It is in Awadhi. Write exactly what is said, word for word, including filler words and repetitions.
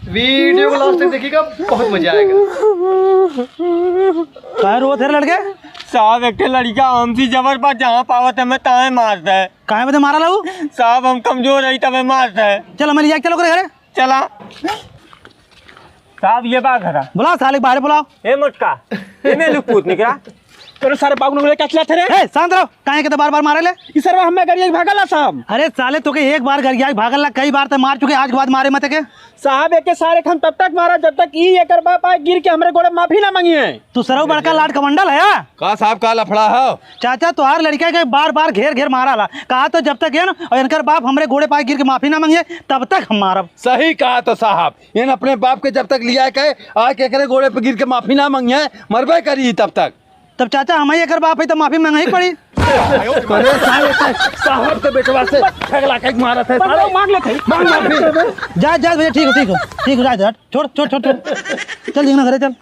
वीडियो को लास्ट तक देखिएगा, बहुत मजा आएगा। काहे रोत है रे लड़के? साहब, एक ठे लड़का हमसे जबर पर जहाँ पावत है, मैं ताए मारता है। काहे बदे मारा लाऊ? साहब, हम कमजोर है, तबे मारता है। चल, हमें लिया के चलो करे घरे। चला। साहब, ये बा घरा। बुलाओ साले के बाहर बुलाओ। ए मोटका, ए में लुक पूत निकला। तोरे सारे बाबू ने क्या चला थे रे? ए, शांत रहो। काहे के तो बार-बार मारे ले? ई सरवा हमें गरिया के भागल ला साहब। अरे साले, तोके एक बार गरिया के भागल ला, कई बार ते मार चुके, आज के बाद मारे मत के। साहब, एके सारे के हम तब तक मारा जब तक ई एकर बाप आए गिर के हमरे गोड़े माफी ना मांगी है। तू सरऊ बड़का लाट कमंडल है या? का साहब, का लफड़ा है? चाचा, तोहार लड़का के बार-बार घेर-घेर मारा ला। कहा तो जब तक है ना, और इनकर बाप हमरे गोड़े पाए गिर के माफी ना मांगे, तब तक हम मारब। सही कहा तो साहब, इन अपने बाप के जब तक लिया के आए, आके एकरे गोड़े पे गिर के माफी ना मांगिए, मरबे करी तब तक। तब चाचा, हम ही एकर बाप है, तो माफी मांगे ही पड़ी। अरे साहब, साहब के बेटवा से ठगला के मारत है, साहब। मांग लेते हैं। मांग माफी। जा, जा भैया, ठीक हो, ठीक हो, ठीक हो, जा, जा, छोड़, छोड़, छोड़, छोड़। चल, दीना घरे चल।